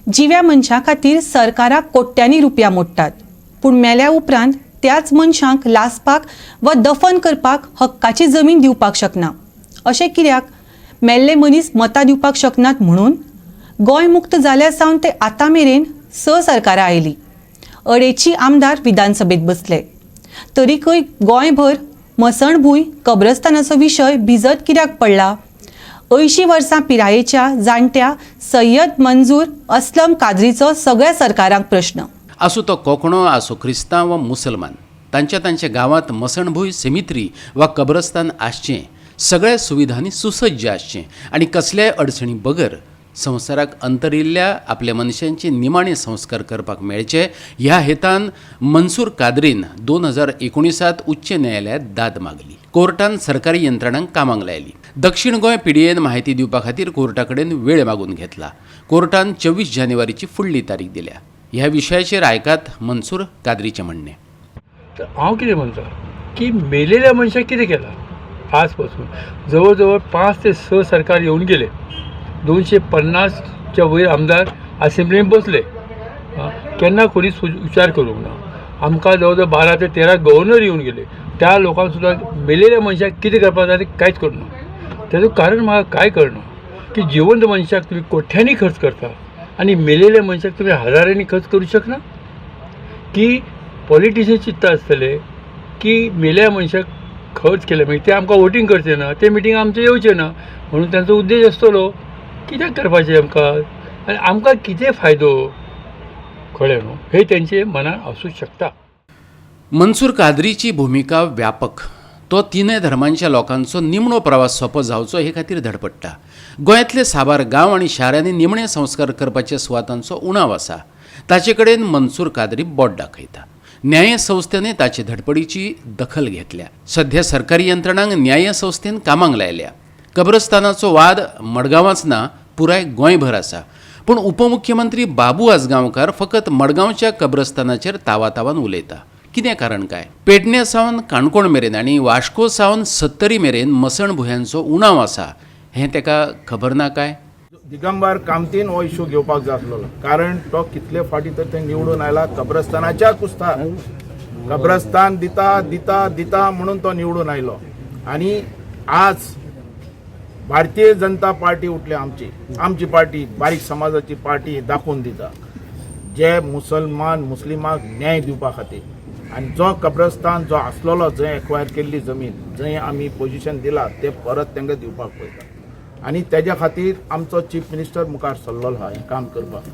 जिव्या मनशां खातीर सरकाराक कोट्यांनी रुपया मोडटात, पूण मेल्या उपरांत त्याच मनशांक लासपाक वा दफन करपाक हक्काची जमीन दिवपाक शकना. अशें कित्याक? मेल्ले मनीस मतां दिवपाक शकनात म्हणून? गोंय मुक्त जाल्या सावन ते आतां मेरेन स सरकारां आयलीं, अडेची आमदार विधानसभेत बसले, तरीकय गोंयभर मसणभूंय कब्रस्तानाचो विशय भिजत कित्याक पडला? 80 वर्सां पिरायेच्या जाणट्या सय्यद मंजूर असलम काद्रीचो सगळ्या सरकारांक प्रश्न. आसूं तो कोंकणो, आसूं क्रिस्तांव वा मुसलमान, तांच्या तांच्या गांवांत मसणभूंय, सेमित्री वा कब्रस्तान आसचें, सगळ्या सुविधांनी सुसज्ज आसचें आनी कसल्याय अडचणी बगर संवसाराक अंतरिल्ल्या आपल्या मनशांचे निमाणे संस्कार करपाक मेळचे, ह्या हेतान मनसूर काद्रीन 2019त उच्च न्यायालयांत दाद मागली. कोर्टान सरकारी यंत्रणांक कामाक लायली. दक्षिण गोंय पीडीएन म्हायती दिवपा खातीर कोर्टा कडेन वेळ मागून घेतला. कोर्टान 24 जानेवारीची फुडली तारीख दिल्या. ह्या विशयाचेर आयकात मनसूर काद्रीचें म्हणणें. तर हांव कितें म्हणटा की मेलेल्या मनशाक कितें केलां? आज पासून जवळ जवळ पांच ते स सरकार येवन गेले, 250च्या वयर आमदार असेंब्लीन बसले. आं, केन्ना कोणी विचार करूंक ना. आमकां जवळ जवळ 12 ते 13 गव्हर्नर येवन गेले. त्या लोकांक सुद्दां मेलेल्या मनशाक कितें करपाक जाय तें कांयच करूंक ना. तेजो कारण म्हाका कांय कळना की जिवंत मनशाक तुमी कोट्यांनी खर्च करता आनी मेलेल्या मनशाक तुमी हजारांनी खर्च करूं शकना. की पॉलिटिशियन चिंत्ता आसतले की मेल्या मनशाक खर्च केले मागीर ते आमकां वोटींग करचे ना, ते मिटींग आमचें येवचें ना, म्हणून तांचो उद्देश आसतलो. कित्याक करपाचें आमकां आनी आमकां कितें फायदो, कळ्ळें न्हू? हे तेंचे मनान आसूं शकता. मनसूर काद्रीची भुमिका व्यापक. तो तिनय धर्मांच्या लोकांचो निमणो प्रवास सोंपो जावचो हे खातीर धडपडटा. गोंयांतले साबार गांव आनी शारांनी निमणे संस्कार करपाच्या सुवातांचो उणाव आसा, ताचे कडेन मनसूर काद्री बोट दाखयता. न्यायसंस्थेने ताचे धडपडीची दखल घेतल्या. सध्या सरकारी यंत्रणांक न्यायसंस्थेन कामाक लायल्या. कब्रस्तानाचो वाद मडगांवाच ना, पुराय गोंयभर आसा. पूण उपमुख्यमंत्री बाबू आजगांवकार फकत मडगांवच्या कब्रस्तानाचेर तावातावान उलयता. कितें कारण काय? पेडणे सावन काणकोण मेरेन आनी वास्को सावन सत्तरी मेरेन मसणभुंयांचो उणाव आसा, हें ताका खबर ना काय? दिगंबर कामतीन हो इशू घेवपाक जाय आसलेलो, कारण तो कितले फाटी तर ते निवडून आयला कब्रस्तानाच्या कुस्तार. कब्रस्तान दिता दिता दिता म्हणून तो निवडून आयलो आनी आज भारतीय जनता पार्टी उठली. आमची आमची पार्टी बारीक समाजाची पार्टी दाखोवन दिता जे मुसलमान मुस्लिमाक न्याय दिवपा खातीर. आनी जो कब्रस्तान जो आसलेलो, जंय एक्वायर केल्ली जमीन, जंय आमी पोजिशन दिला, ते परत तांकां दिवपाक पळयता. आनी तेज्या खातीर आमचो चीफ मिनिस्टर मुखार सरलेलो आहा हें काम करपाक.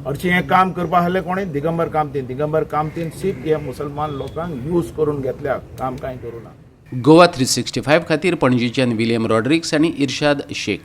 हरशीं हें काम करपा आहले कोणें? दिगंबर कामतीन. दिगंबर कामतीन सिर्फ हे मुसलमान लोकांक यूज करून घेतल्या, काम कांय करूं ना. गोवा 365 खातीर पणजीच्यान विलियम रॉड्रिक्स आनी इर्शाद शेख.